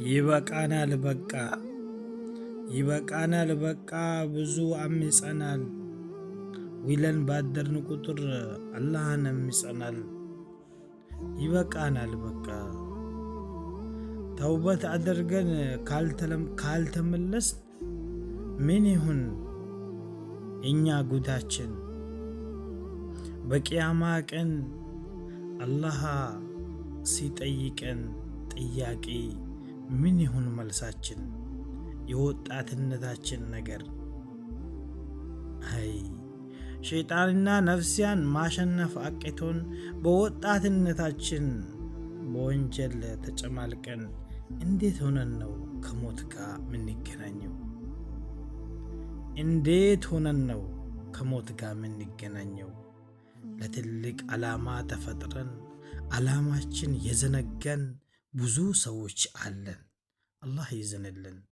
ይበቃናል በቃ፣ ይበቃናል በቃ፣ ብዙ አምፀናል። ውለን ባደርን ቁጥር አላህን አምፀናል። ይበቃናል በቃ። ተውበት አድርገን ካልተመለስን ምን ይሁን እኛ ጉዳችን? በቅያማ ቀን አላህ ሲጠይቀን ጥያቄ ምን ይሁን መልሳችን? የወጣትነታችን ነገር አይ ሸይጣንና ነፍሲያን ማሸነፍ አቅቶን በወጣትነታችን በወንጀል ተጨማልቀን እንዴት ሆነን ነው ከሞት ጋር የምንገናኘው? እንዴት ሆነን ነው ከሞት ጋር የምንገናኘው? ለትልቅ ዓላማ ተፈጥረን ዓላማችን የዘነጋን ብዙ ሰዎች አለን። አላህ ይዘንልን።